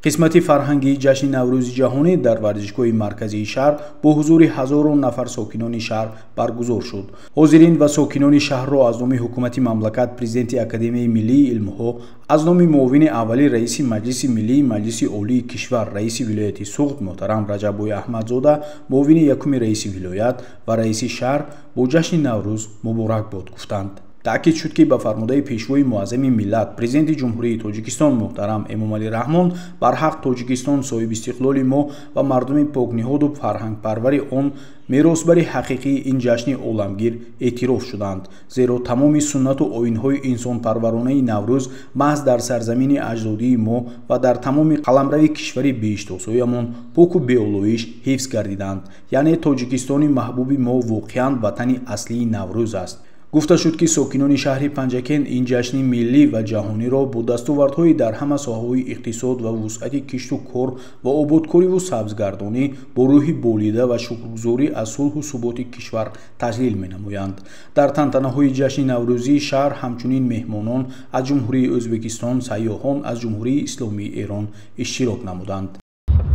Қисмати фарҳангии ҷашни Наврӯзи ҷаҳонӣ дар варзишгоҳи марказии шаҳр бо ҳузури ҳазорон нафар сокинони шаҳр баргузор шуд. Ҳозирин ва сокинони шаҳрро аз номи ҳукумати мамлакат, президенти Академияи миллии илмҳо, аз номи муовини аввали раиси Маҷлиси миллии Маҷлиси Олии кишвар, раиси вилояти Суғд муҳтарам Раҷаббой Аҳмадзода, муовини якуми раиси вилоят ва раиси шаҳр бо ҷашни Наврӯз муборакбод гуфтанд. Таъкид шуд, ки ба фармудаи пешвои муаззами миллат, президенти Ҷумҳурии Тоҷикистон муҳтарам Эмомалӣ Раҳмон, барҳақ Тоҷикистон соҳибистиқлоли мо ва мардуми покниҳоду фарҳангпарвари он меросбари ҳақиқии ин ҷашни оламгир эътироф шуданд. Зеро тамоми суннату оинҳои инсонпарваронаи Наврӯз маҳз дар сарзамини аҷдодии мо ва дар тамоми қаламрави кишвари беҳиштосоямон поку беолоиш ҳифз гардиданд. Яъне Тоҷикистони маҳбуби мо воқеан ватани аслии Наврӯз аст. Гуфта шуд, ки сокинони шаҳри Панҷакент ин ҷашни миллӣ ва ҷаҳониро бо дастовардҳои дар ҳама соҳаҳои иқтисод ва вусъати кишту кор ва ободкориву сабзгардонӣ бо рӯҳи болида ва шукргузорӣ аз сулҳу суботи кишвар таҷлил менамоянд. Дар тантанаҳои ҷашни наврӯзии шаҳр ҳамчунин меҳмонон аз Ҷумҳурии Ӯзбекистон, сайёҳон аз Ҷумҳурии Исломии Эрон иштирок намуданд.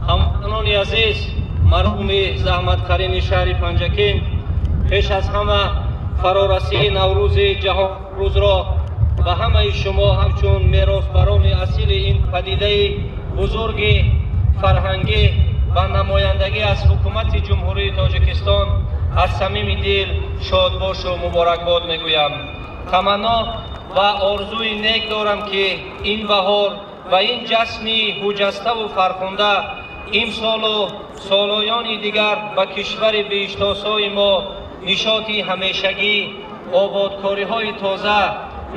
Ҳамватанони азиз, мардуми заҳматкарини шаҳри Панҷакент, пеш аз ҳама фарорасии Наврӯзи ҷаҳонрӯзро ба ҳамаи шумо ҳамчун меросбарони асили ин падидаи бузурги фарҳангӣ ва намояндагӣ аз ҳукумати Ҷумҳурии Тоҷикистон аз самими дил шодбошу муборакбод мегӯям. Таманно ва орзуи нек дорам, ки ин баҳор ва ин ҷашни ҳуҷаставу фархунда имсолу солоёни дигар ба кишвари беҳиштосои мо нишоти ҳамешагӣ, ободкориҳои тоза,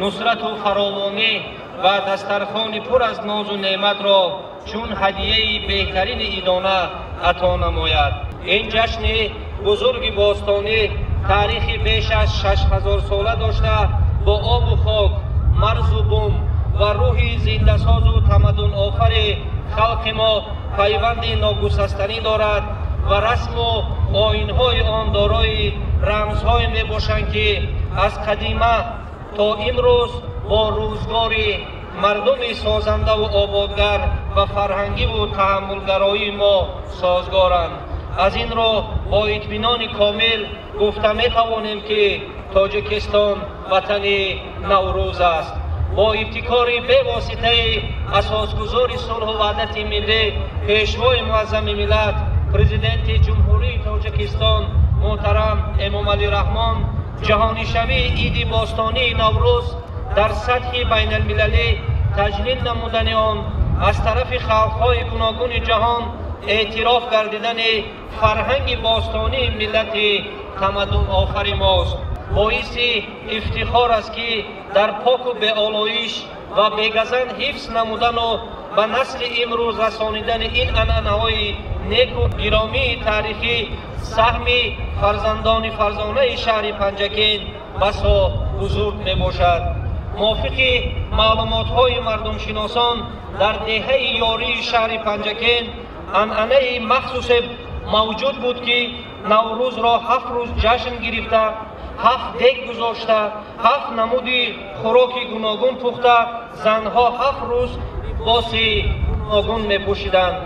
нусрату фаровонӣ ва дастархони пур аз нозу неъматро чун ҳадияи беҳтарини идона ато намояд. Ин ҷашни бузурги бостонӣ таърихи беш аз 6000сола дошта, бо обу хок, марзу бум ва рӯҳи зиндасозу тамаддунофари халқи мо пайванди ногусастанӣ дорад ва расму оинҳои он дорои рамзҳое мебошанд, ки аз қадима то имрӯз бо рӯзгори мардуми созандаву ободгар ва фарҳангиву таҳаммулгароии мо созгоранд. Аз ин рӯ бо итминони комил гуфта метавонем, ки Тоҷикистон ватани Наврӯз аст. Бо ибтикори бевоситаи асосгузори сулҳу ваҳдати миллӣ, пешвои муаззами миллат, президенти Ҷумҳурии Тоҷикистон муҳтарам Эмомалӣ Раҳмон, ҷаҳонишавии иди бостонии Наврӯз дар сатҳи байналмилалӣ, таҷлил намудани он аз тарафи халқҳои гуногуни ҷаҳон, эътироф гардидани фарҳанги бостонии миллати тамаддунофари мост. Боиси ифтихор аст, ки дар поку беолоиш ва бегазанд ҳифз намудану ба насли имрӯз расонидани ин анъанаҳои неку гиромии таърихӣ саҳми фарзандони фарзонаи шаҳри Панҷакент басо бузург мебошад. Мувофиқи маълумотҳои мардумшиносон, дар деҳаи ёрии шаҳри Панҷакент анъанаи махсусе мавҷуд буд, ки Наврӯзро 7 рӯз ҷашн гирифта, 7 дег гузошта, 7 намуди хӯроки гуногун пухта, занҳо 7 рӯз либоси гуногун мепӯшиданд.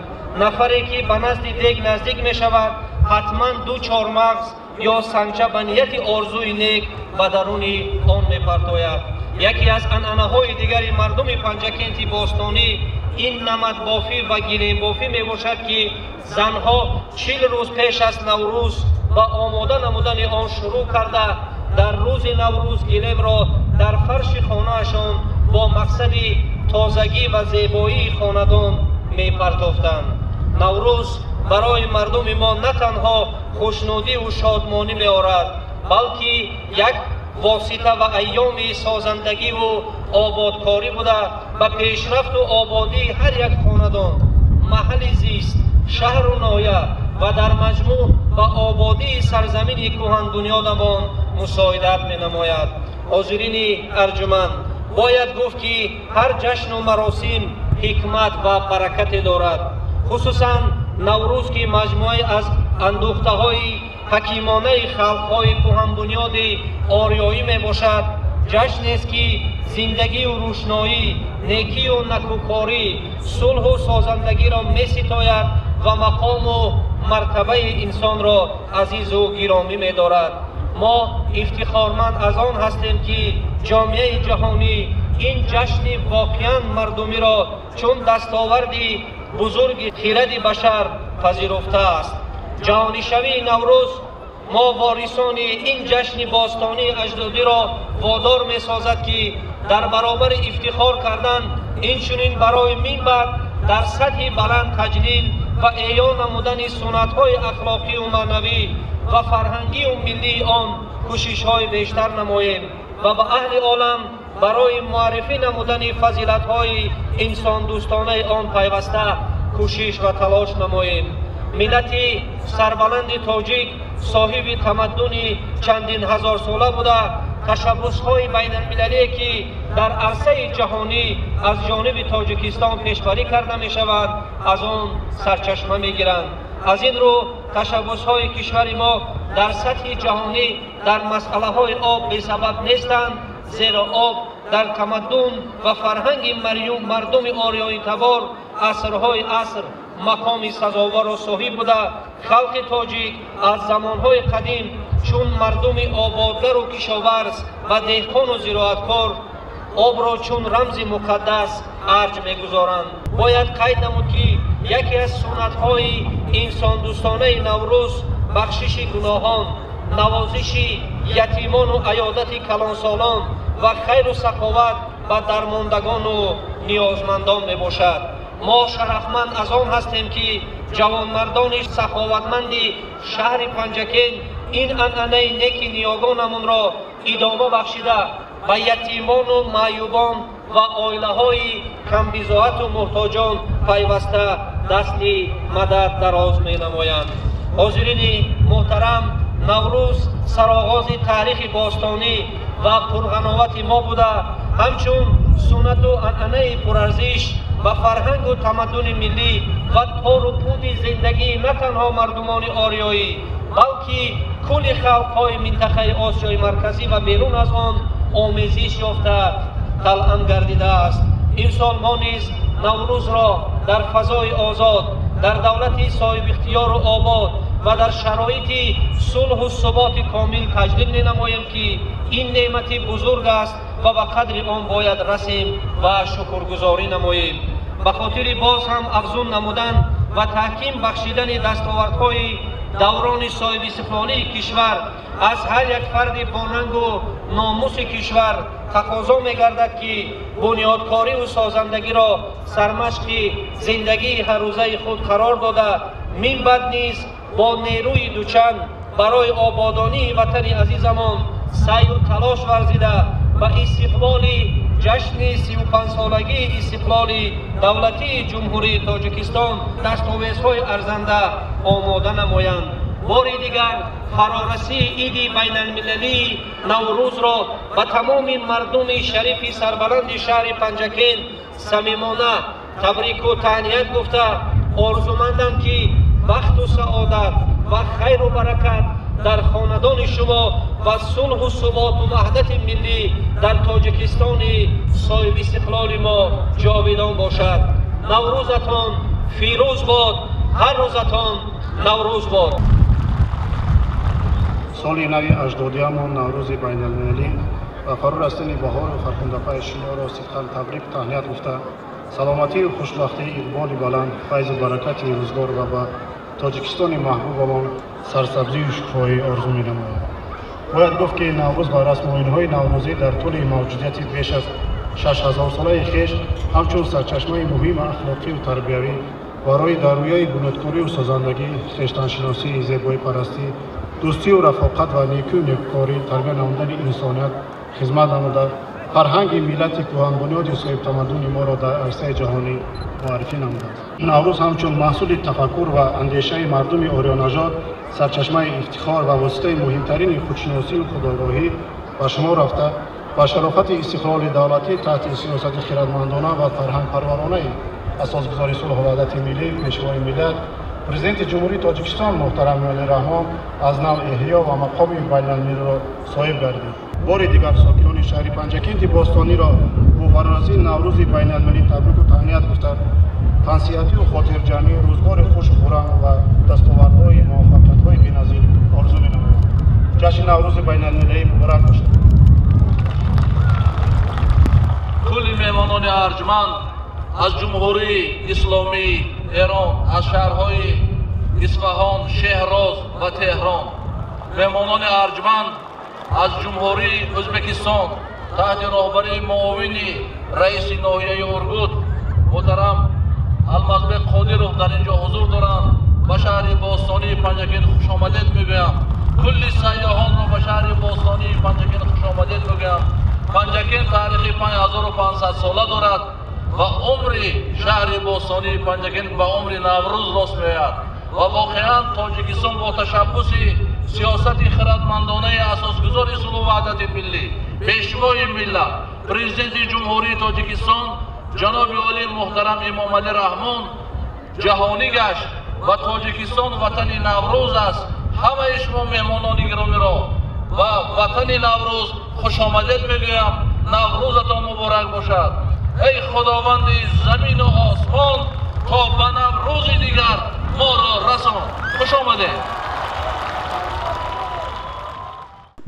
Нафаре ки ба назди дег наздик мешавад, ҳатман ду чормағз ё санча ба нияти орзуи нек ба даруни он мепартояд. Яке аз анъанаҳои дигари мардуми Панҷакенти бостонӣ ин намадбофӣ ва гилембофӣ мебошад, ки занҳо 40 рӯз пеш аз Наврӯз ба омода намудани он шурӯъ карда, дар рӯзи Наврӯз гилемро дар фарши хонаашон бо мақсади тозагӣ ва зебоии хонадон мепартофтанд. Наврӯз барои мардуми мо на танҳо хушнудиву шодмонӣ меорад, балки як восита ва айёми созандагиву ободкорӣ буда, ба пешрафту ободии ҳар як хонадон, маҳалли зист, шаҳру ноҳия ва дар маҷмӯъ ба ободии сарзамини кӯҳанбунёдамон мусоидат менамояд. Ҳозирини арҷуманд, бояд гуфт, ки ҳар ҷашну маросим ҳикмат ва баракате дорад. Хусусан Наврӯз, ки маҷмӯае аз андӯхтаҳои ҳакимонаи халқҳои кӯҳанбунёди ориёӣ мебошад, Ҷашнест, ки зиндагию рӯшноӣ, некию накӯкорӣ, сулҳу созандагиро меситояд ва мақому мартабаи инсонро азизу гиромӣ медорад. Мо ифтихорманд аз он ҳастем, ки ҷомеаи ҷаҳонӣ ин ҷашни воқеан мардумиро чун дастоварди бузурги хиради башар пазируфтааст. Ҷаҳонишавии Наврӯз мо ворисони ин ҷашни бостонии аҷдодиро водор месозад, ки дар баробари ифтихор кардан инчунин барои минбаъд дар сатҳи баланд таҷлил ва эҳё намудани суннатҳои ахлоқию маънавӣ ва фарҳангию миллии он кӯшишҳои бештар намоем ва ба аҳли олам барои муаррифӣ намудани фазилатҳои инсондӯстонаи он пайваста кӯшиш ва талош намоем. Миллати сарбаланди тоҷик соҳиби тамаддуни чандин ҳазорсола буда, ташаббусҳои байналмилалие, ки дар арсаи ҷаҳонӣ аз ҷониби Тоҷикистон пешбарӣ карда мешаванд, аз он сарчашма мегиранд. Аз ин рӯ ташаббусҳои кишвари мо дар сатҳи ҷаҳонӣ дар масъалаҳои об бесабаб нестанд, зеро об дар тамаддун ва фарҳанги мардуми ориёитабор асрҳои аср мақоми сазоворро соҳиб буда, халқи тоҷик аз замонҳои қадим чун мардуми ободгару кишоварз ва деҳқону зироаткор обро чун рамзи муқаддас арҷ мегузоранд. Бояд қайд намуд, ки яке аз суннатҳои инсондӯстонаи Наврӯз бахшиши гуноҳон, навозиши ятимону аёдати калонсолон ва хайру саховат ба дармондагону ниёзмандон мебошад. Мо шарафманд аз он ҳастем, ки ҷавонмардони саховатманди шаҳри Панҷакент ин анъанаи неки ниёгонамонро идома бахшида, ба ятимону маъюбон ва оилаҳои камбизоату муҳтоҷон пайваста дасти мадад дароз менамоянд. Ҳозирини муҳтарам, Наврӯз сароғози таърихи бостонӣ ва пурғановати мо буда, ҳамчун суннату анъанаи пурарзиш ба фарҳангу тамаддуни миллӣ ва тору пуди зиндагии на танҳо мардумони ориёӣ, балки кулли халқҳои минтақаи Осиёи Марказӣ ва берун аз он омезиш ёфта талъан гардидааст. Имсол мо низ Наврӯзро дар фазои озод, дар давлати соҳибихтиёру обод ва дар шароити сулҳу суботи комил таҷлил менамоем, ки ин неъмати бузург аст ва ба қадри он бояд расем ва шукргузорӣ намоем. Ба хотири боз ҳам афзун намудан ва таҳким бахшидани дастовардҳои даврони соҳибистиқлолии кишвар аз ҳар як фарди бонангу номуси кишвар тақозо мегардад, ки бунёдкориву созандагиро сармашқи зиндагии ҳаррӯзаи худ қарор дода, минбаъд низ бо нерӯи дучанд барои ободонии ватани азизамон саъю талош варзида, ба истиқболи ҷашни 35-солагии истиқлоли давлатии Ҷумҳурии Тоҷикистон дастовезҳои арзанда омода намоянд. Бори дигар фарорасии иди байналмилалии Наврӯзро ба тамоми мардуми шарифи сарбаланди шаҳри Панҷакент самимона табрику таҳният гуфта, орзумандам, ки бахту саодат ва хайру баракат дар хонадони шумо ва сулҳу суботу ваҳдати миллӣ дар Тоҷикистони соҳибистиқлоли мо ҷовидон бошад. Наврӯзатон фирӯз бод, ҳар рӯзатон Наврӯз бод. Соли нави аҷдодиамон Наврӯзи байналмилалӣ ва фаро расидани баҳору фархундапаи шуморо сидқан табрику таҳният гуфта, саломатию хушбахтӣ, иқболи баланд, файзу баракати рӯзгор ва ба Тоҷикистони маҳбубамон сарсабзию шукуфоӣ орзу менамоям. Бояд гуфт, ки Наврӯз ва расму оинҳои наврӯзӣ дар тӯли мавҷудияти беш аз 6000-солаи хеш ҳамчун сарчашмаи муҳими ахлоқию тарбиявӣ барои дар рӯяи бунёдкорию созандагӣ, хештаншиносӣ, зебоипарастӣ, дӯстию рафоқат ва некию некукорӣ тарбия намудани инсоният хизмат намуда, фарҳанги миллати кӯҳанбунёди соҳибтамаддуни моро дар арсаи ҷаҳонӣ муаррифӣ намудааст. Наврӯз ҳамчун маҳсули тафаккур ва андешаи мардуми ориёнажод сарчашмаи ифтихор ва воситаи муҳимтарини худшиносию худогоҳӣ ба шумор рафта, ба шарофати истиқлоли давлатӣ таҳти сиёсати хирадмандона ва фарҳангпарваронаи асосгузори сулҳу ваҳдати миллӣ, Пешвои миллат, Президенти Ҷумҳурии Тоҷикистон муҳтарам Эмомалӣ Раҳмон аз нав эҳё ва мақоми байналмилалиро соҳиб гардид. Бори дигар сокинони шаҳри Панҷакенти бостониро бо фарорасии Наврӯзи байналмилалӣ табрику таҳният гуфта, тансиҳатию хотирҷамъӣ, рӯзгори хушу хуррам ва дастовардҳои муваффақиятҳои беназир орзу менамоям. Ҷашни Наврӯзи байналмилалӣ муборак бошад. Кулли меҳмонони арҷманд аз Ҷумҳурии Исломии Эрон, аз шаҳрҳои Исфаҳон, Шеҳроз ва Теҳрон, меҳмонони арҷманд аз Ҷумҳурии Ӯзбекистон таҳти роҳбарии муовини раиси ноҳияи Ургут муҳтарам Алмазбек Қодиров дар ин ҷо ҳузур доранд. Ба шаҳри бостонии Панҷакент хушомадед мегӯям. Кулли сайёҳонро ба шаҳри бостонии Панҷакент хушомадед мегӯям. Панҷакент таърихи 5500 сола дорад ва умри шаҳри бостонии Панҷакент ба умри Наврӯз рост меояд. Ва воқеан Тоҷикистон бо ташаббуси сиёсати хирадмандонаи асосгузори сулҳу ваҳдати миллӣ, пешвои миллат, президенти Ҷумҳурии Тоҷикистон ҷаноби олӣ муҳтарам Эмомалӣ Раҳмон ҷаҳонӣ гашт ва Тоҷикистон ватани Наврӯз аст. Ҳамаи шумо меҳмонони гиромиро ба ватани Наврӯз хушомадед мегӯям. Наврӯзатон муборак бошад. Эй Худованди замину осмон, то ба Наврӯзи дигар моро расон. Хуш омадед.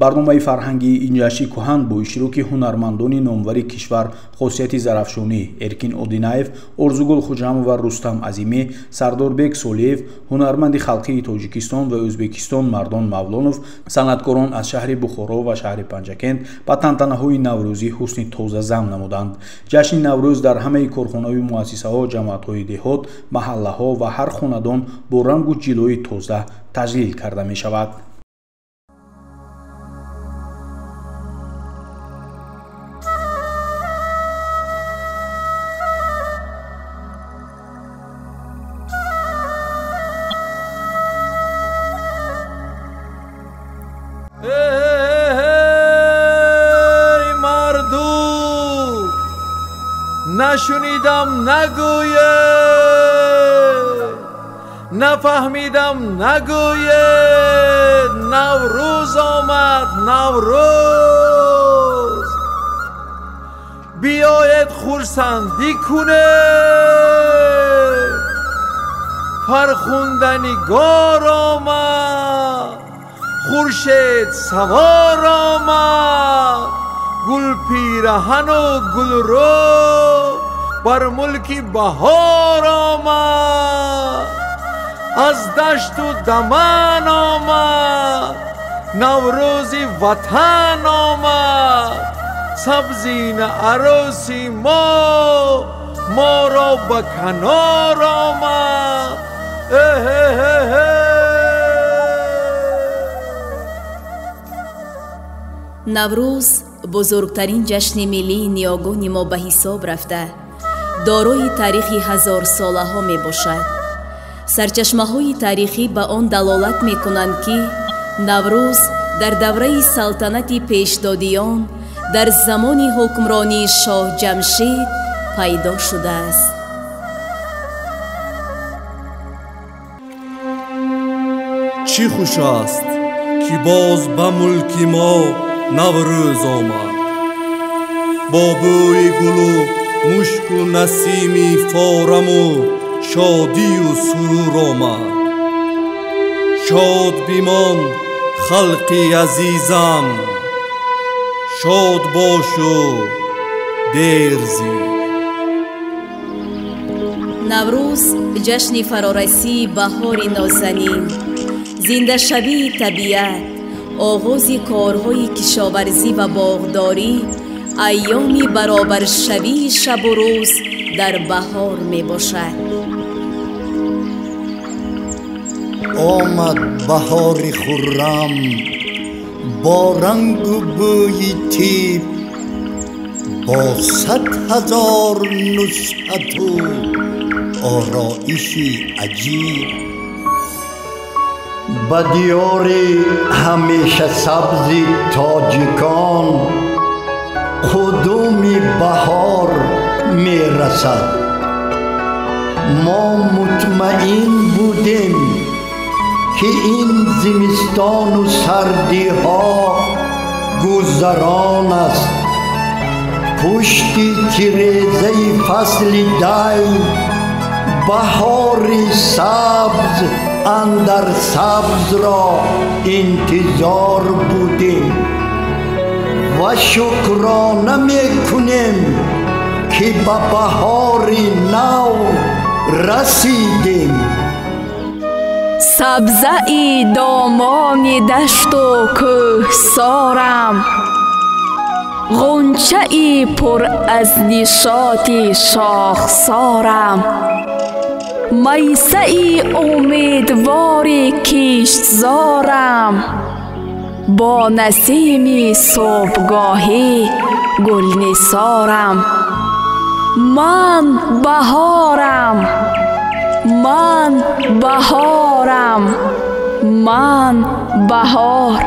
Барномаи фарҳангии ин ҷашни кӯҳан бо иштироки ҳунармандони номвари кишвар Хосияти Зарафшонӣ, Эркин Одинаев, Орзугул Хуҷамова, Рустам Азимӣ, Сардорбек Солиев, ҳунарманди халқии Тоҷикистон ва Ӯзбекистон Мардон Мавлонов, санъаткорон аз шаҳри Бухоро ва шаҳри Панҷакент ба тантанаҳои наврӯзӣ ҳусни тоза зам намуданд. Ҷашни Наврӯз дар ҳамаи корхонаю муассисаҳо, ҷамоатҳои деҳот, маҳаллаҳо ва ҳар хонадон бо рангу ҷилои тоза таҷлил карда мешавад. Нашунидам нагӯед, нафаҳмидам нагӯед, Наврӯз омад, Наврӯз. Биёед хурсандӣ кунед, фархунданигор омад, хуршед савор омад, гулпираҳану гулрӯ бар мулки баҳор омад, аз дашту даман омад, Наврӯзи ватан омад, сабзина арӯси мо моро ба канор омад. Наврӯз бузургтарин ҷашни миллии ниёгони мо ба ҳисоб рафта, дорои таърихи ҳазорсолаҳо мебошад. Сарчашмаҳои таърихӣ ба он далолат мекунанд, ки Наврӯз дар давраи салтанати пешдодиён дар замони ҳукмронии шоҳ Ҷамшид пайдо шудааст. Чӣ хуш аст, ки боз ба мулки мо Наврӯз омад, бо бӯи гулу мушку насими фораму шодию сурур омад. Шод бимон халқи азизам, шод бошу дерзӣ. Наврӯз ҷашни фарорасии баҳори нозанин, зиндашавии табиат, оғози корҳои кишоварзӣ ва боғдорӣ, айёми баробаршавии шабу рӯз дар баҳор мебошад. Омад баҳори хуррам бо рангу бӯи тиб, бо 100 000 нусҳату ороиши аҷиб. Ба диёри ҳамешасабзи тоҷикон қудуми баҳор мерасад. Мо мутмаин будем, ки ин зимистону сардиҳо Гузарон аст. Пушти тирезаи фасли дай баҳори сабз андар сабзро интизор будем ва шукрона мекунем, ки ба баҳори нав расидем. Сабзаи домони дашту кӯҳсорам, ғунчаи пур аз нишоти шохсорам, майсаи умедвори киштзорам, бо насими субҳгоҳӣ гулнисорам. Ман баҳорам, ман баҳорам, ман баҳор.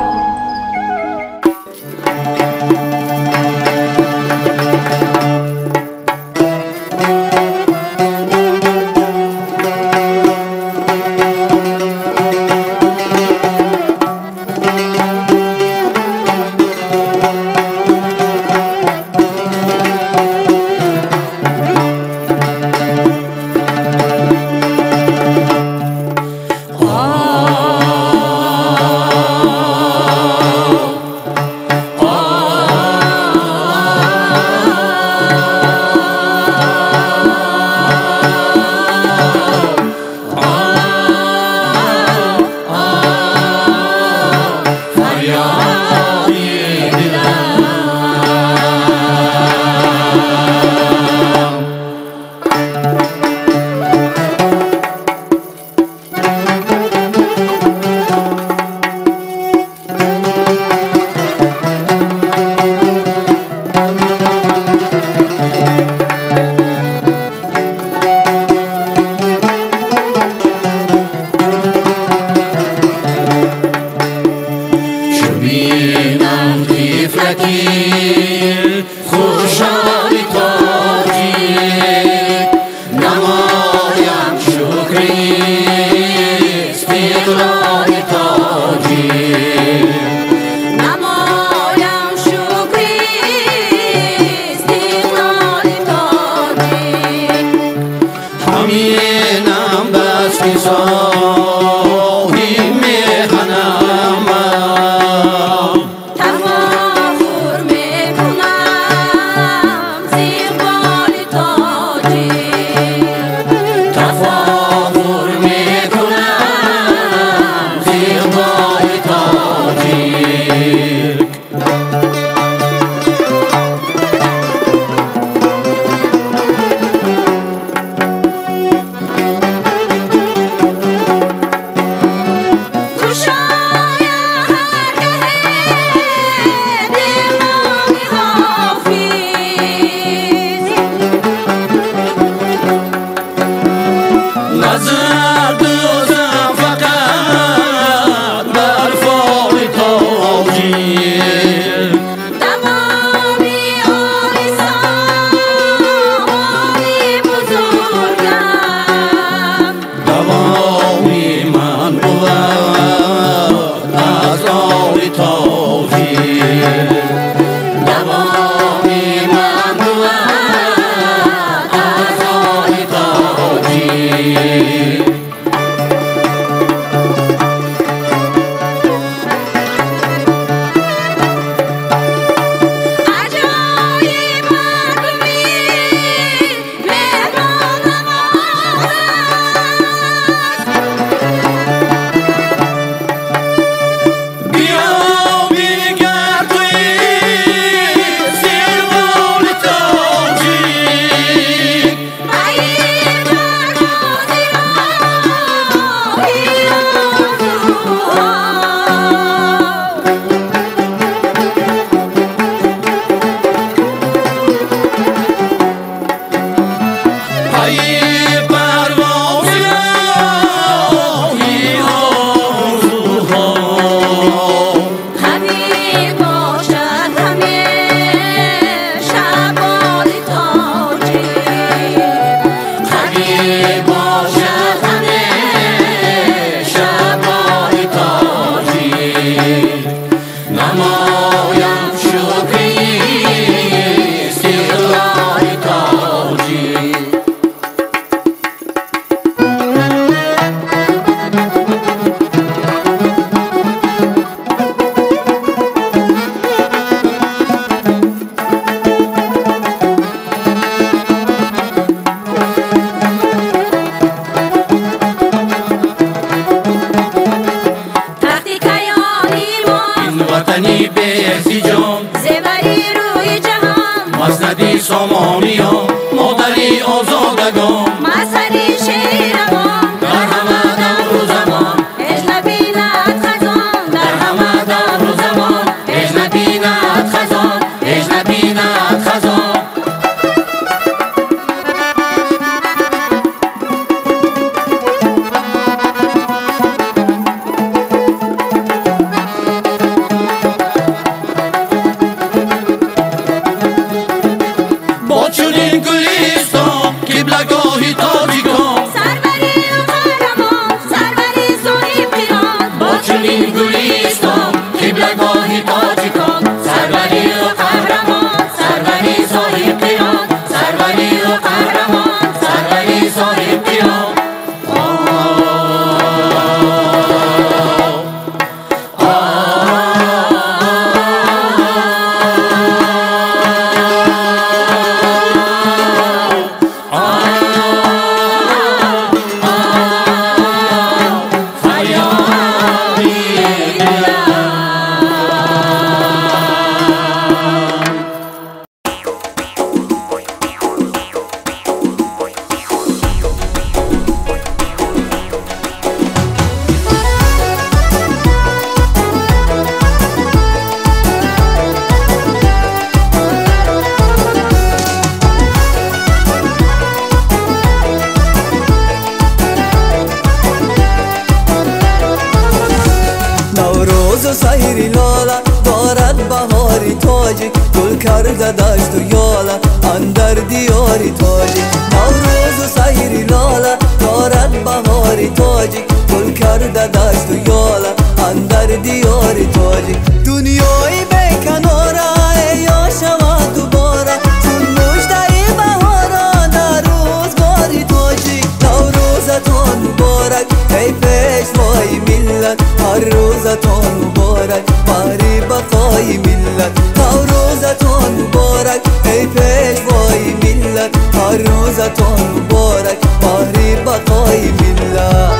Наврӯзу сайри лола дорад баҳори тоҷик, гул карда дашту ёла андар диёри тоҷик. Наврӯзу сайри лола дорад баҳори тоҷик, гул карда дашту ёла андар диёри тоҷик. Дунёи беканора эҳё шавад дубора, чун муждаи баҳоро дар рӯзгори тоҷик. Наврӯзатон муборак эй пешвои миллат, ҳар рӯзатон муборак баҳри бақои миллат. Наврӯзатон муборак эй пешвои миллат, ҳар рӯзатон муборак баҳри бақои миллат.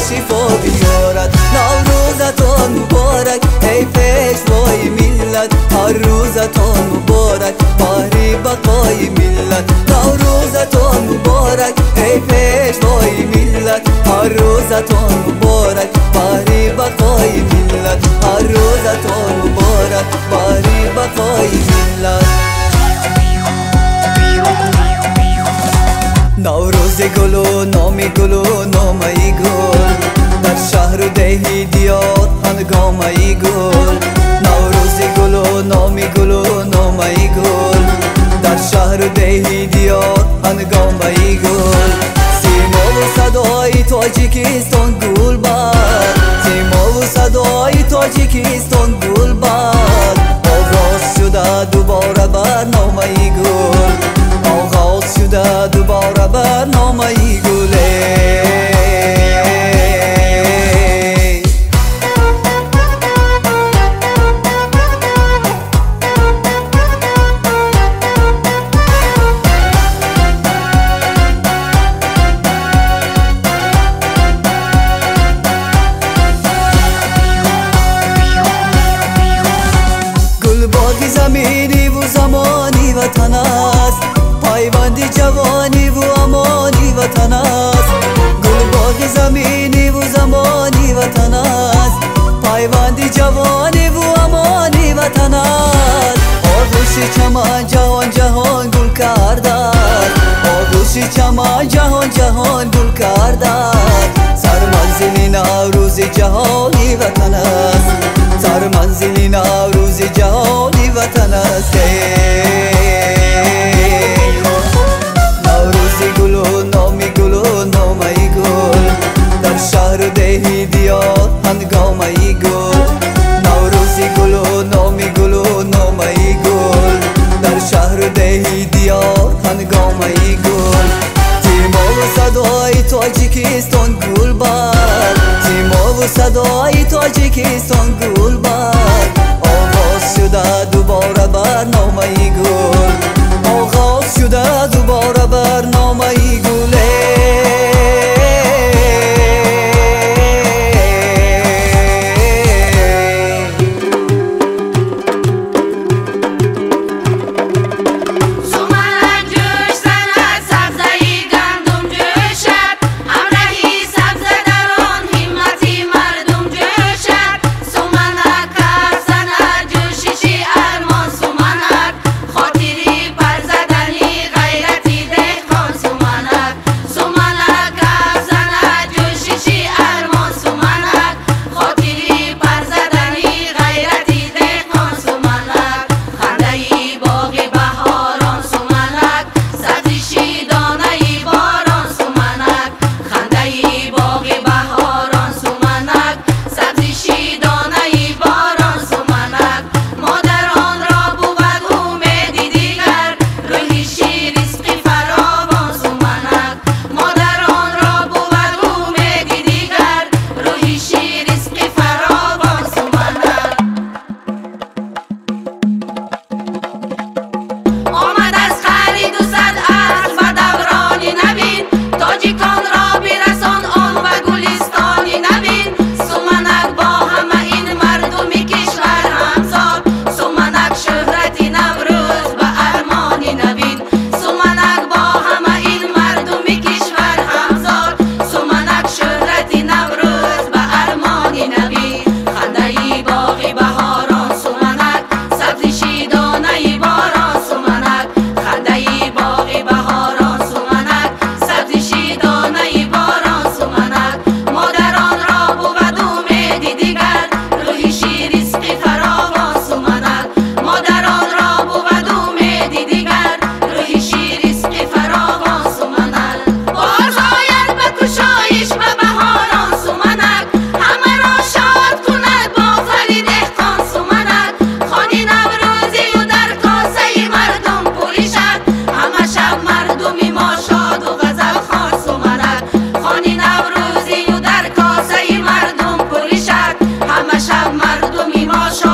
Шифо биёрад. Наврӯзатон муборак эй пешвои миллат, ҳар рӯзатон муборак баҳри бақои миллат. Наврӯзатон муборак эй пешвои миллат, ҳар рӯзатон муборак баҳри бақои миллат. Ҳар рӯзатон муборак баҳри бақои миллат. Наврӯзи гулу номи гулу номаи гул, дар шаҳру деҳи диёр ҳангомаи гул. Наврӯзи гулу номи гулу номаи гул, дар шаҳру деҳи диёр ҳангомаи гул. Симову садои Тоҷикистон гулбар, симову садои Тоҷикистон гулбар. Оғоз шуда дубора барномаи гул, оғоз шуда дубора барномаи гул. Гулбоғи заминиву замони ватан аст, пайванди ҷавониву амони ватан аст. Гулбоғи заминиву замони ватан аст, пайванди ҷавониву амони ватан аст. Оғӯши чаман ҷаҳон ҷаҳон гул кардааст, оғӯши чаман ҷаҳон ҷаҳон гул кардааст. Сарманзили Наврӯзи ҷаҳони ватан аст, сарманзили Наврӯзи ҷаҳони ватан аст. Наврӯзи гулу номи гулу номаи гул, дар шаҳру деҳи диёр ҳангомаи гул. Наврӯзи гулу номи гулу номаи гул, дар шаҳру деҳи диёр ҳангомаи гул. Симову садои Тоҷикистон гулбар, симову садои Тоҷикистон гулбар. Оғоз шуда дубора барномаи гул, оғоз шуда дубора барномаи гул. Хотири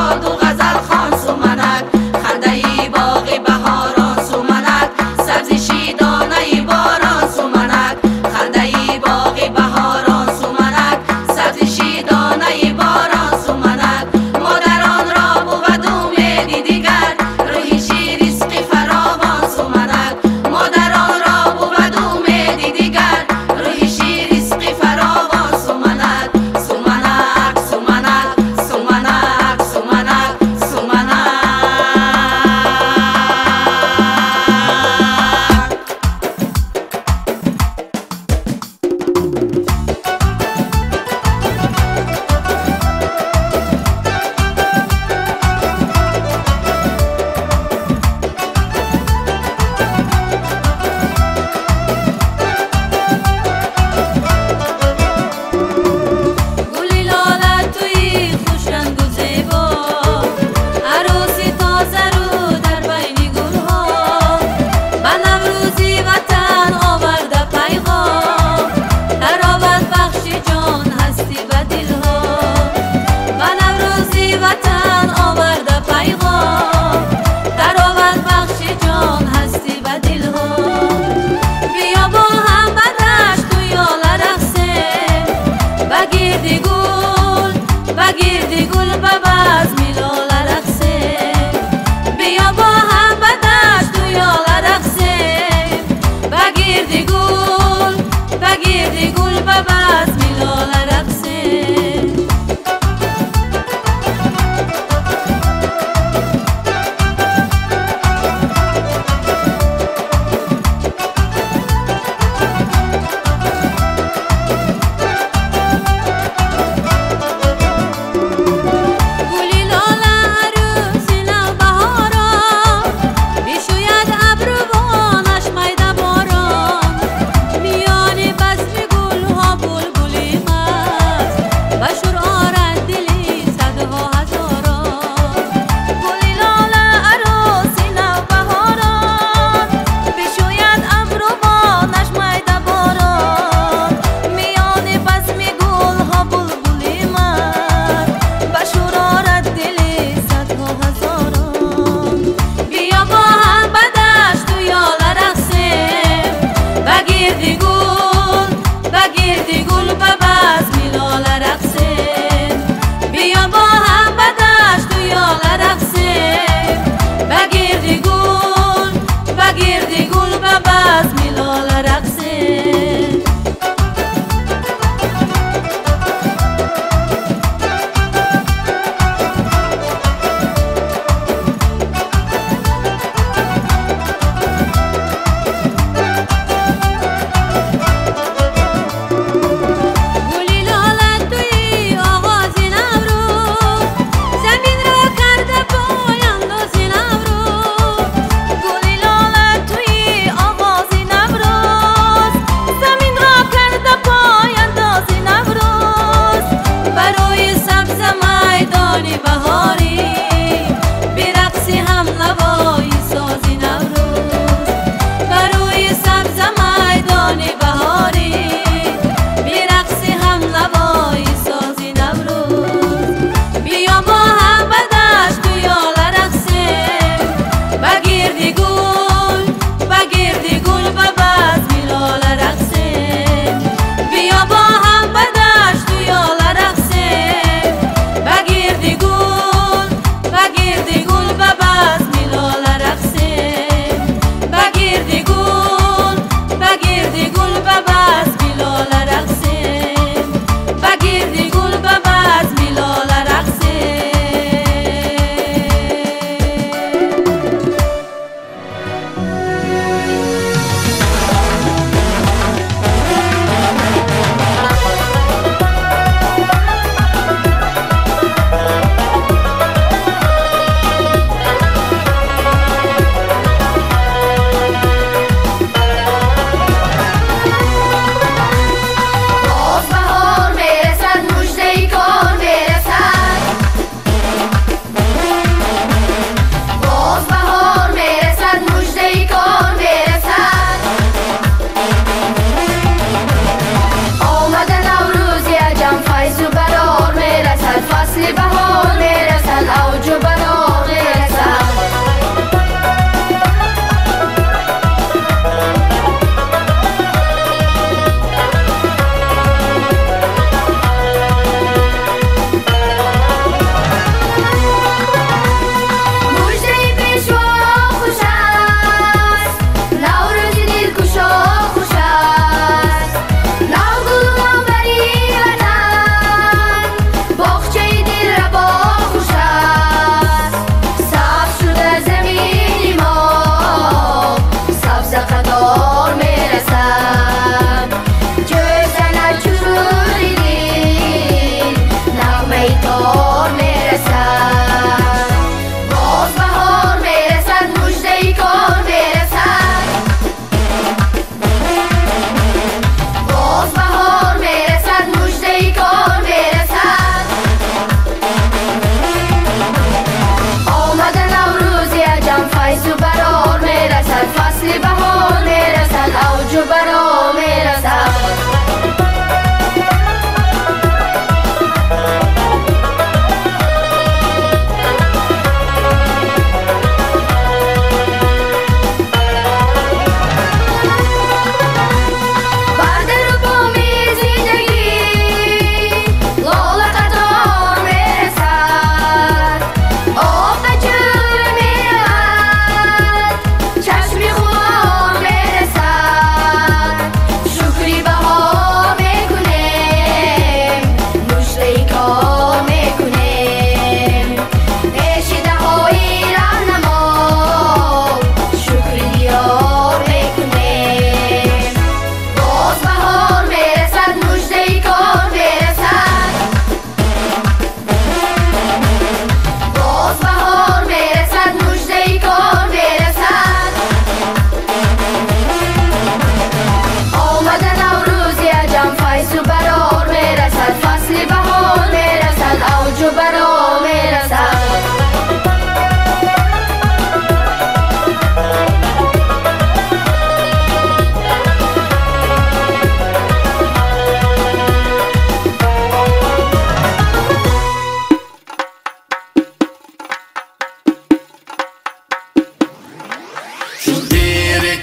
шоду ғазалхон суманак, хандаи боғи баҳорон суманак, сабзиши донаи борон суманак, хандаи боғи баҳорон суманак, сабзиши донаи борон суманак. Модаронро бувад умеди дигар, рӯҳиши ризқи фаровон суманак. Модаронро бувад умеди дигар, рӯҳиши ризқи фаровон суманак. Суманак, суманак, суманак, суманак.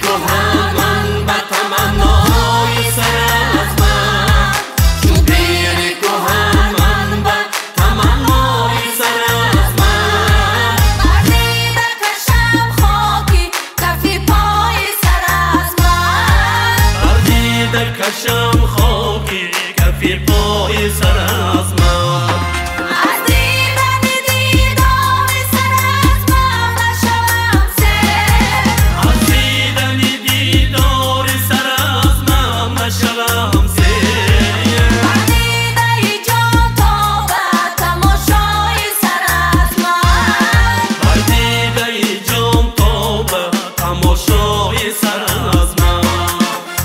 кӯҳан ман ба таманнои сар аз ман, чу пири кӯҳан ман ба таманнои сар аз ман. Бар дида кашам хоки кафи пои сар аз ман, бар дида кашам хоки кафи пои сар аз ман. Аз дидани дидори сар аз ман нашавам сер, аз дидани дидори сар аз ман нашавам сер. Бар дидаи ҷон то ба тамошои сар аз ман, бар дидаи ҷон то ба тамошои сар аз ман,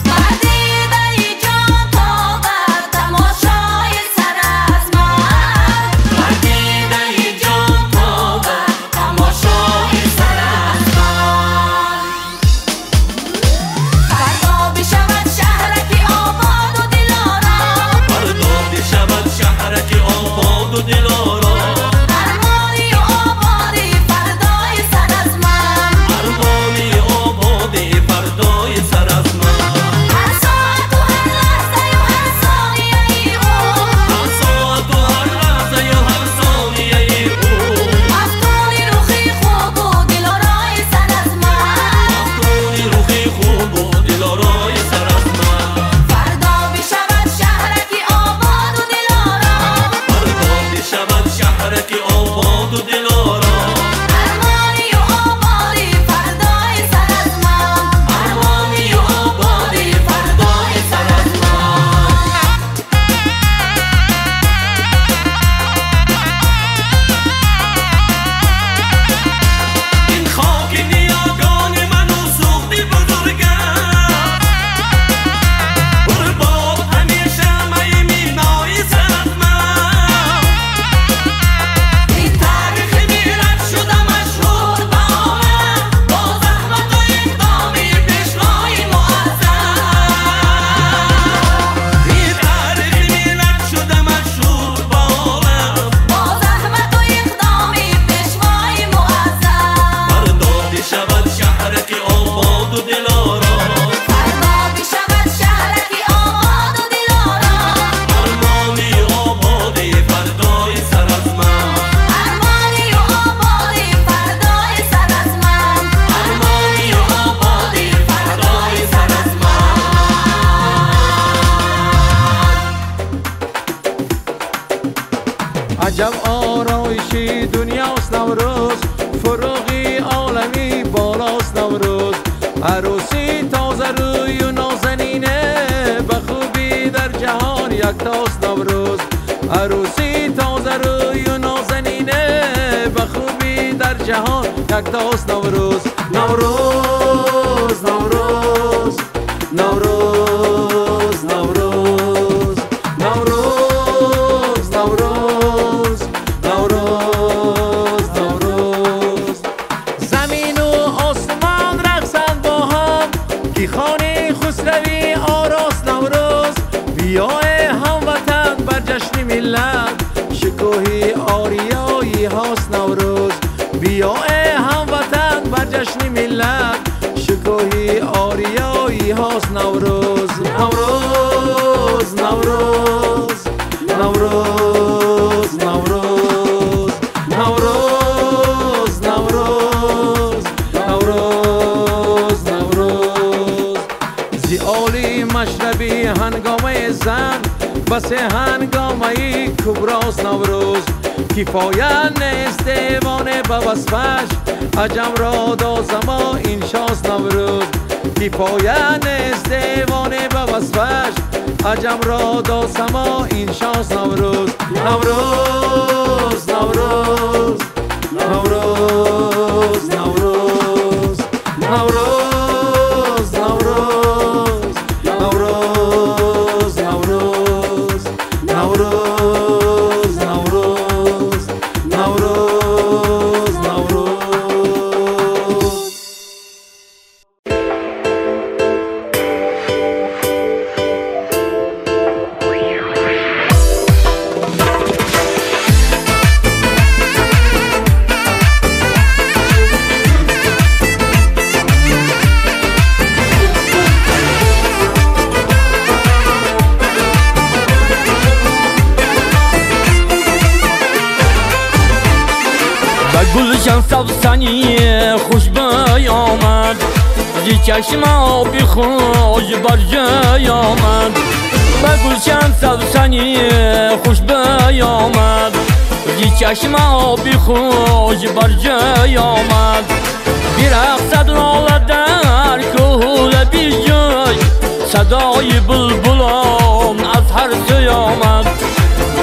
бар дидаи ҷон то ба тамошои сар аз ман, бар дидаи ҷон то ба тамошои сар аз ман. Фардо бишавад шаҳраки ободу дилором, фардо бишавад шаҳраки ободу дилором. Армонию ободи фардои сар аз ман, армонию ободи фардои сар аз ман. Ҳар соату ҳар лаҳзаю ҳар сонияи ӯ, ҳар соату ҳар лаҳзаю ҳар сонияи ӯ. Мафтуни рухи хубу дилорои сар аз ман, мафтуни рухи хубу дилорои сар аз ман. Фардо бишавад шаҳраки ободу дилором, фардо бишавад шаҳраки ободу дилором. Армонию ободи фардои сар аз ман, армонию ободи фардои сар аз ман. Ин хоки ниёгони ману суғди бузургам, бурбод ҳамеша майи минои сар аз ман. Ин таърихи миллат шуда машҳур ба олам, бо заҳмату иқдоми пешвои муаззам. Ин таърихи миллат шуда машҳур ба олам, бо заҳмату иқдоми пешвои муаззам. Фардо бишавад шаҳраки ободу дилором, фардо бишавад шаҳраки ободу дилором. Армонию ободи фардои сар аз ман, армонию ободи фардои сар аз ман, армонию ободи фардои сар аз ман. Аҷаб ороиши дунёст Наврӯз, фуруғи олами болост Наврӯз. Арӯси тозарӯю нозанине, ба хубӣ дар ҷаҳон яктост Наврӯз. Арӯси тозарӯю нозанине, ба хубӣ дар ҷаҳон яктост Наврӯз. Наврӯз, Наврӯз, Наврӯз, Наврӯз, Наврӯз, Наврӯз, Наврӯз, Наврӯз. Замину осмон рақсанд бо ҳам, ки хони хусравӣ орост Наврӯз. Биё эй ҳамватан бар ҷашни миллат, шукӯҳи ориёӣ ҳост Наврӯз. Биё эй ҳамватан бар ҷашни миллат, шукӯҳи ориёӣ ҳост Наврӯз. Наврӯз, Наврӯз, Наврӯз, Наврӯз, Наврӯз, Наврӯз, Наврӯз, Наврӯз. Зи оли машрабӣ ҳангомаи зан, басе ҳангомаи куброст Наврӯз. Кифоя нест девоне ба васфаш, аҷамро дозамо ин шост Наврӯз. Кифоя нест девоне ба васфаш, аҷамро дозамо ин шост Наврӯз. Наврӯз, Наврӯз, Наврӯз, Наврӯз, Наврӯз, Наврӯз, Наврӯз, Наврӯз, Наврӯз, Наврӯз, Наврӯз, Наврӯз. گلشن سوسنی خوشبوی آمد، زی چشم آبی خوش بر جای آمد. به گلشن سوسنی خوشبوی آمد، زی چشم آبی خوش بر جای آمد. برقصد لاله در کوه بیجوی، صدای بلبلان از هر سوی آمد.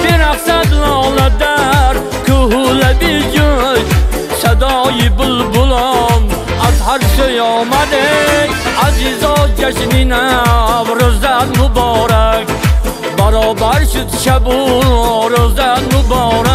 برقصد لاله در کوه بیجوی، صدای بلبلان از هر سوی آمد. عزیزا جشن نوروزت مبارک، برابر شد شب و روزت مبارک.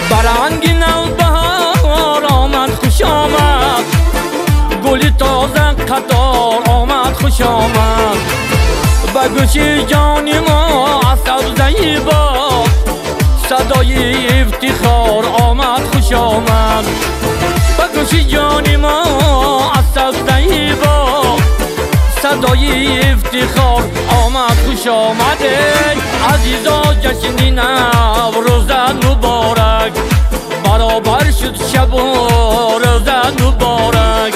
برنگ نوبهار آمد خوش آمد، گل تازه قطار آمد خوش آمد. به گوش جان ما از سبزه باغ، صدای افتخار آمد خوش آمد. به گوش جان ما از سبزه باغ، صدای افتخار آمد خوش آمد. عزیزا جشن نوروزت مبارک، برابر شد شب و روزت مبارک.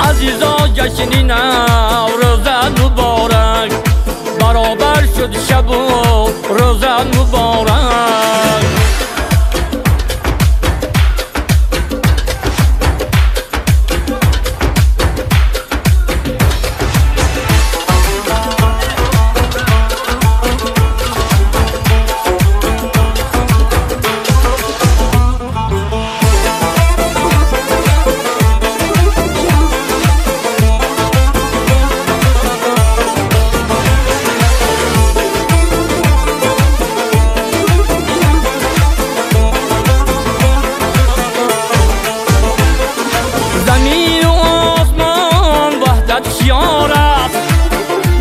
عزیزا جشن نوروزت مبارک، برابر شد شب و روزت مبارک.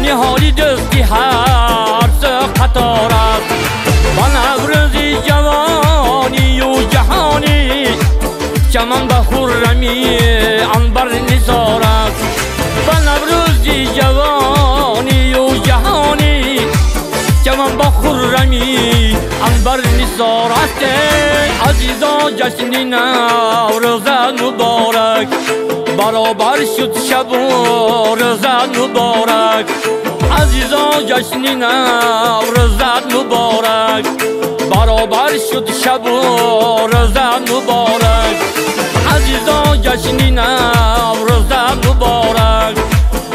نهالی دوستی هر سه قطار است، با نوروزی جوانی و جهانی، چمن به خرمی عنبر نثار است. با نوروزی جوانی و جهانی، چمن به خرمی عنبر نثار است. عزیزا جشن نوروزت مبارک، برابر شد شب و روزت مبارک. عزیزا جشن نوروزت مبارک، برابر شد شب و روزت مبارک. عزیزا جشن نوروزت مبارک،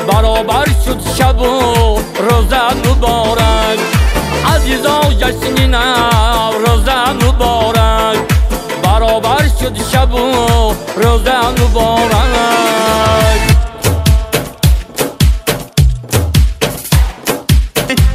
برابر شد شب و روزت مبارک. عزیزا جشن نوروزت مبارک، برابر شد شب و روزت مبارک.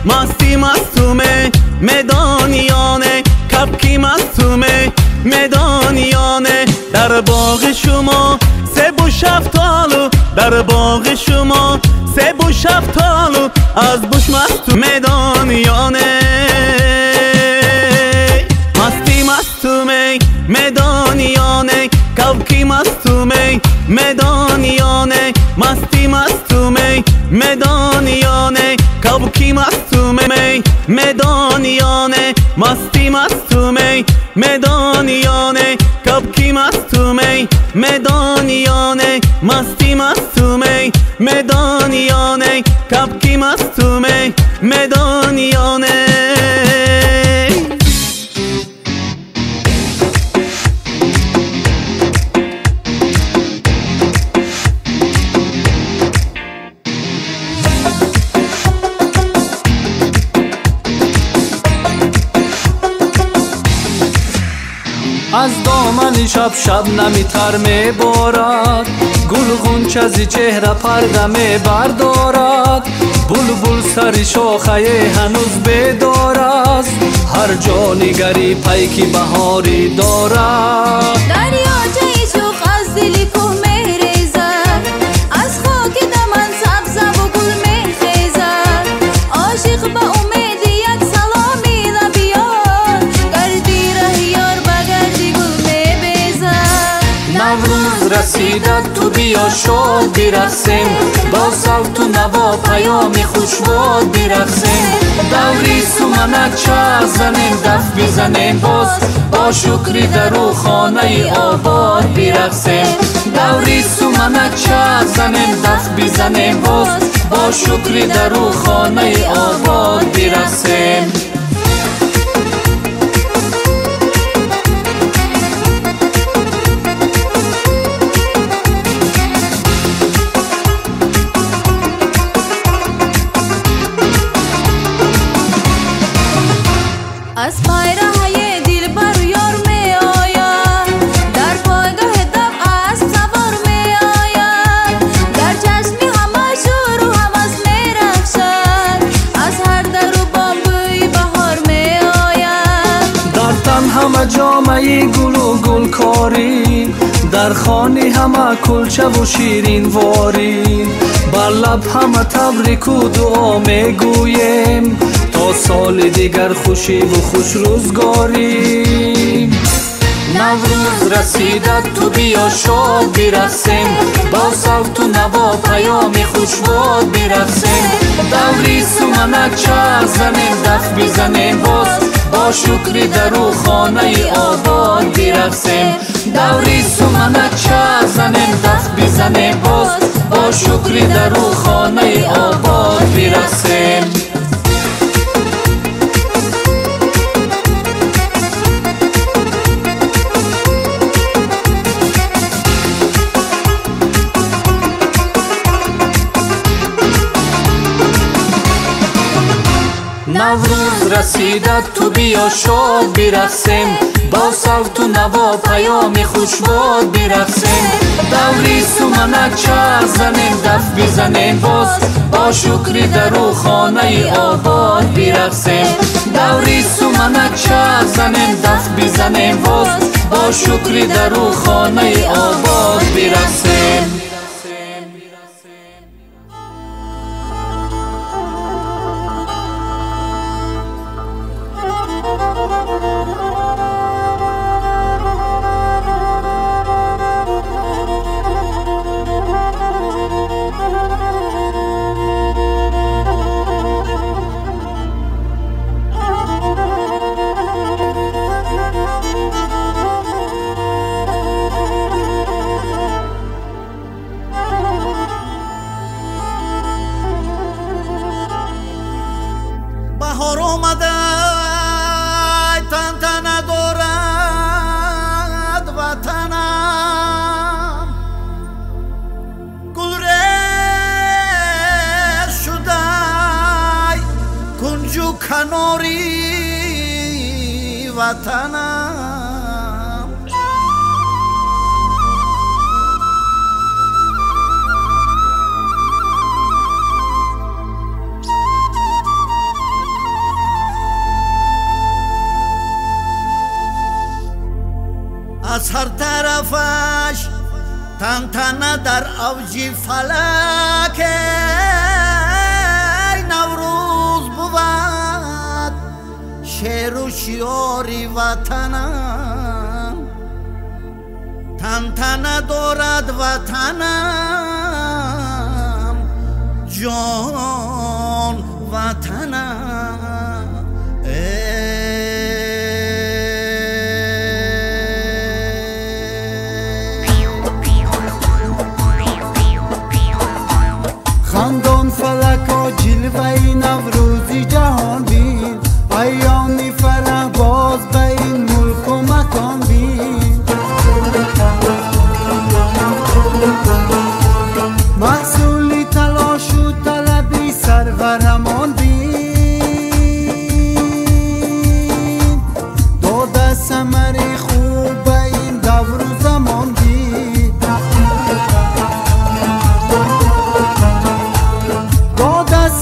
مستی مستومه مدانیانه، کپکی مستومه مدانیانه. در باغ شما سه و شفتالو، در باغ شما سه و شفتالو، از بوش مستو مدانیانه. مستی مستومه مدانیانه، کپکی مستومه مدانیانه. مستی مستومه مدانیانه، کپکی مستومه مدانیانه. مستی مستومه مدانیانه، کپکی مستومه مدانیانه. مستی مستومه مدانیانه، کپکی مستومه مدانیانه. از دامن شب شب نمی تر می بارد، گل غنچه از چهره پرده می بردارد. بلبل سر شاخه هنوز بیدار است، هر جا نگری پیک بهاری دارد. دریاچه شوخ از دل کوه می ریزد، از خاک دمن سبزه و گل می خیزد. عاشق به امید یک سلامی لبیار، گردی ره یار. расида ту биё шод бирақсем, бо савту наво паёми хушбод бирақсем. Даври суманак чарх занем, даф бизанем боз, бо шукри дару хонаи обод бирақсем. Даври суманак чарх занем, даф бизанем боз, бо шукри дару хонаи обод бирақсем. Аз пайраҳаи дилбару ёр меояд, дар пойгоҳи дам асп савор меояд, дар чашми ҳама шӯру ҳавас мерахшад, аз ҳар дару бом бӯи баҳор меояд. Дар тан ҳама ҷомаи гулу гулкорӣ, дар хони ҳама кулчаву ширинворӣ, бар лаб ҳама табрику дуо мегӯем, то соли дигар хушиву хушрӯзгорӣ. Наврӯз расида ту биё шод бирақсем, бо савту наво паёми хушбод бирақсем. Даври суманак чарх занем, даф бизанем боз, бо шукри дару хонаи обод бирақсем. Даври суманак чарх занем, даф бизанем боз, бо шукри дару хонаи обод бирақсем. Наврӯз расида ту биё шод бирақсем, бо савту наво паёми хушбод бирақсем. Даври суманак чарх занем, даф бизанем боз, бо шукри дару хонаи обод бирақсем. Даври суманак чарх занем, даф бизанем боз, бо шукри дару хонаи обод бирақсем. Баҳор омада тантана дорад ватанам, гулрез шудай кунҷу канори ватанам. Аз ҳар тарафаш тантана дар авҷи фалак Наврӯз бувад шеру шиёри ватанам, тантана дорад ватанам, ҷон ватанам. Хандон фалако ҷилваи Наврӯзи ҷаҳон бин, айёми фараҳ боз ба ин мулку макон бин. Маҳсули талошу талаби сарварамон бин, дода самари хуб ба ин давру замон бин.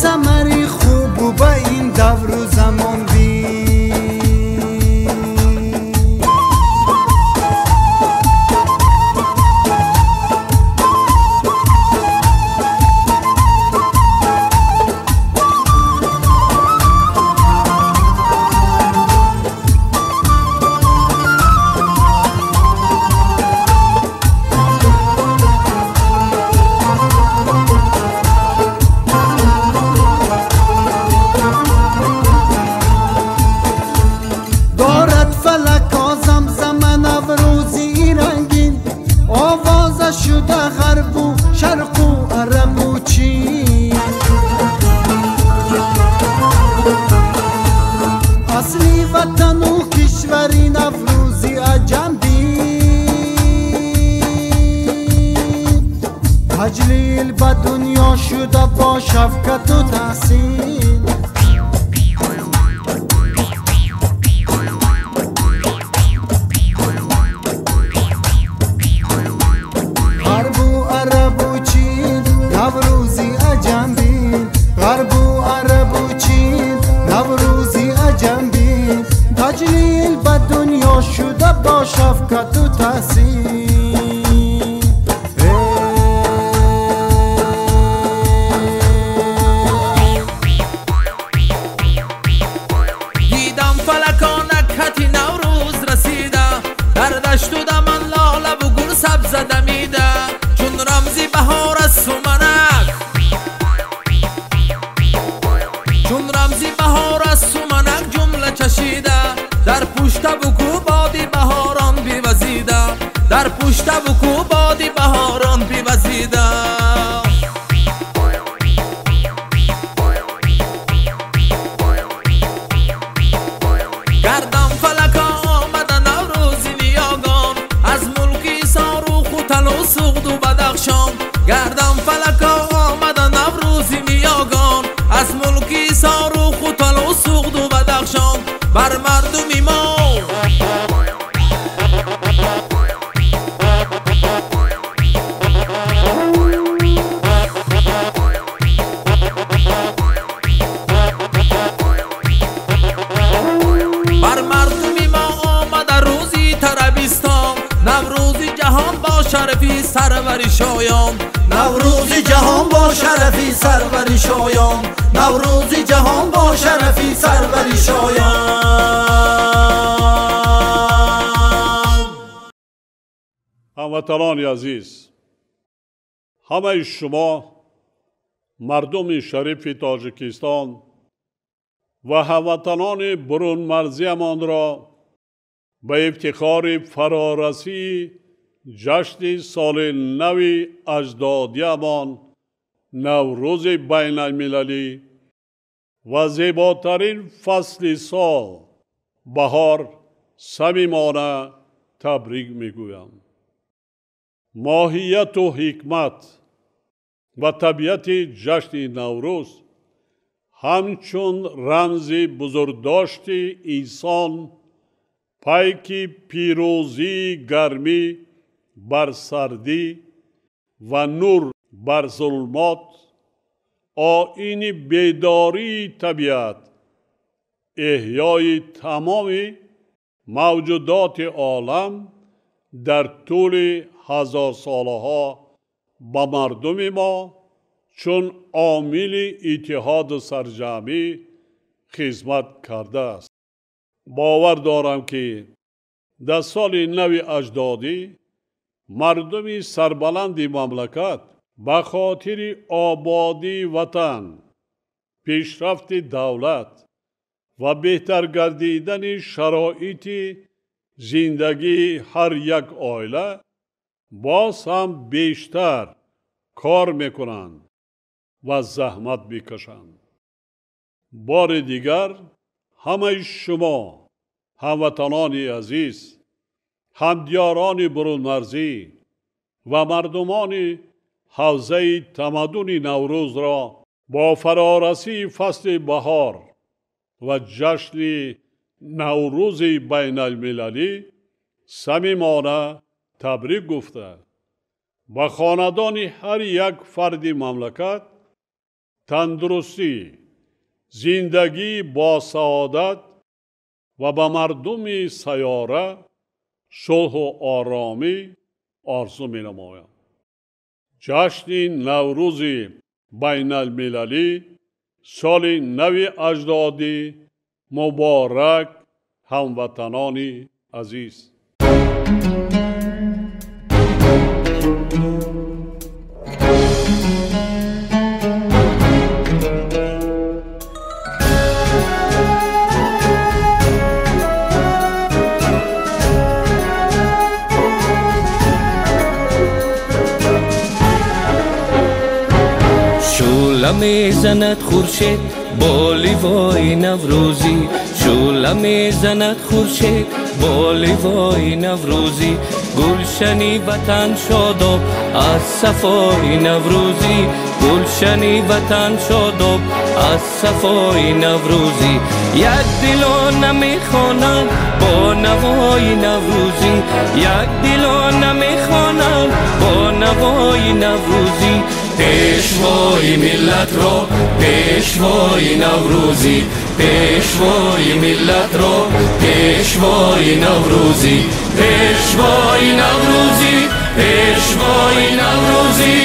Самари хубу ба ин давру замон бин. шуда ғарбу шарқу арабу чин. Асли ватану кишвари Наврӯзи аҷам бин. Таҷлил ба дунё шуда бо шавкату таҳсин. Ғарбу арабу чин Наврӯзи аҷам бин. Ғарбу арабу чин Наврӯзи аҷам бин. Таҷлил ба дунё шуда бо шавкату таҳсин. Дидам фалакона кати Наврӯз расида, дар дашту даман лолаву гул сабза дамида. Чун рамзи баҳор аст суманак, чун рамзи баҳор аст суманак ҷумла чашида. Дар пуштаву кӯ боди баҳорон бивазида, дар пуштаву кӯ боди баҳорон бивазида. Гардам фалака омада Наврӯзи ниёгон, аз мулки Ҳисору Хуталу Суғду Бадахшон. Гардам фалака омада Наврӯзи ниёгон, аз мулки Ҳисору Хуталу Суғду Бадахшон. Бар мардуми мо бар мардуми мо омада рӯзи тарабистон. Наврӯзи ҷаҳон бо шарафи сарвари шоён. Наврӯзи ҷаҳон бо шарафи сарвари шоён. Наврӯзи ҷаҳон бо шарафи сарвари шоён. Ҳамватанони азиз, ҳамаи шумо мардуми шарифи Тоҷикистон ва ҳамватанони бурунмарзиямонро ба ифтихори фарорасии ҷашни соли нави аҷдодиямон Наврӯзи байналмилалӣ ва зеботарин фасли сол баҳор самимона табрик мегӯям. Моҳияту ҳикмат ва табиати ҷашни Наврӯз ҳамчун рамзи бузургдошти инсон, пайки пирӯзии гармӣ бар сардӣ ва нур бар зулмот, оини бедории табиат, эҳёи тамоми мавҷудоти олам дар тӯли ҳазорсолаҳо ба мардуми мо чун омили иттиҳоду сарҷамъӣ хизмат кардааст. Бовар дорам, ки дар соли нави аҷдодӣ мардуми сарбаланди мамлакат ба хотири ободии ватан, пешрафти давлат ва беҳтар гардидани шароити зиндагии ҳар як оила боз ҳам бештар кор мекунанд ва заҳмат мекашанд. Бори дигар ҳамаи шумо ҳамватанони азиз, ҳамдиёрони бурунмарзӣ ва мардумони ҳавзаи тамаддуни Наврӯзро бо фарорасии фасли баҳор ва ҷашни Наврӯзи байналмилалӣ самимона табрик гуфта, ба хонадони ҳар як фарди мамлакат тандурустӣ, зиндагии босаодат ва ба мардуми сайёра сулҳу оромӣ орзу менамоям. Ҷашни Наврӯзи байналмилалӣ, соли нави аҷдодӣ муборак, ҳамватанони азиз. Шӯла мезанад хуршед бо ливои наврӯзӣ, шӯла мезанад хуршед бо ливои наврӯзӣ, гулшани ватан шодоб аз сафои наврӯзӣ, гулшани ватан шодоб аз сафои наврӯзӣ. Як дило намехонанд бо навои наврӯзӣ, як дило намехонанд бо навои наврӯзӣ. Пешвои миллатро пешвои наврӯзӣ, пешвои миллатро пешвои наврӯзӣ, пешвои наврӯзӣ, пешвои наврӯзӣ.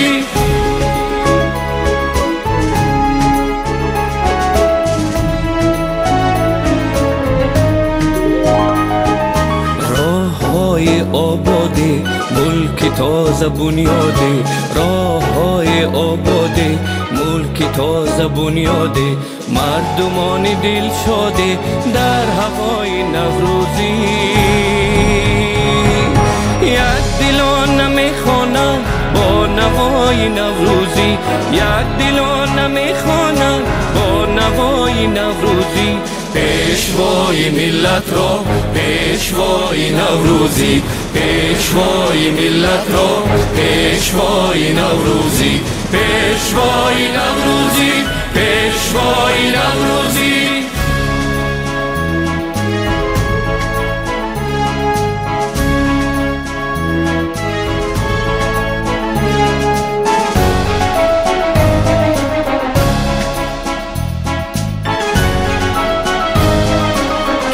Роҳҳои ободӣ, мулки тоза бунёдӣ, роҳҳои ободӣ, мулки тоза бунёдӣ, мардумони дилшодӣ дар ҳавои наврӯзӣ. Як дило намехонанд бо навои наврӯзӣ, як дило намехонанд бо навои наврӯзӣ. Пешвои миллатро пешвои наврӯзӣ, пешвои миллатро пешвои наврӯзӣ, пешвои наврӯзӣ, пешвои наврӯзӣ.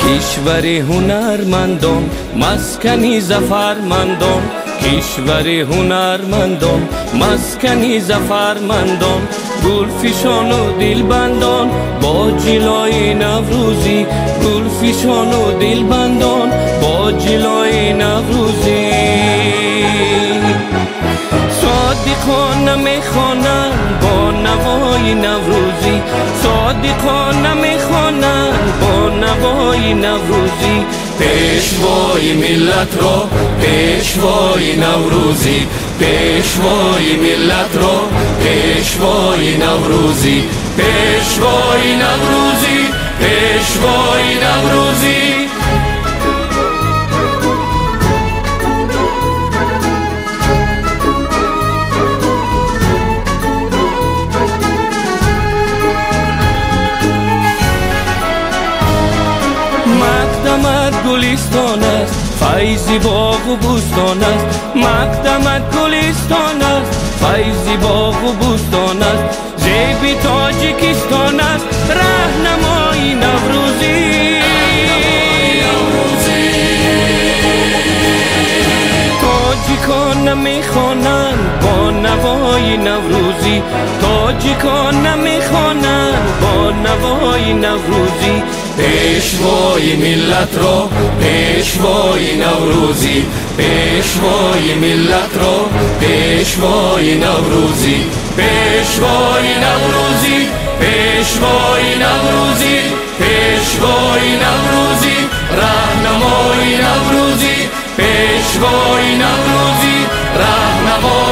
Кишвари ҳунармандон, маскани зафармандон, кишвари ҳунармандон, маскани зафармандон, гулфишону дилбандон бо ҷилои наврӯзӣ, гулфишону дилбандон бо ҷилои наврӯзӣ. Содиқон намехонанд бо навои наврӯзӣ, содиқон намехонанд бо навои наврӯзӣ. Пешвои миллатро пешвои наврӯзӣ, пешвои миллатро пешвои наврӯзӣ, пешвои наврӯзӣ, пешвои наврӯзӣ. Мақдамат гулистон аст, файзи боғу бӯстон аст, мақдамат гулистон аст, файзи боғу бӯстон аст, зеби Тоҷикистон аст, раҳнамои наврӯзӣ. Тоҷикон намехонанд бо навои наврӯзӣ, тоҷикон намехонанд бо навои наврӯзӣ. Пешвои миллатро пешвои наврӯзӣ, пешвои миллатро пешвои наврӯзӣ, пешвои наврӯзӣ, пешвои наврӯзӣ, пешвои наврӯзӣ, раҳнамои наврӯзӣ, пешвои наврӯзӣ, раҳнамои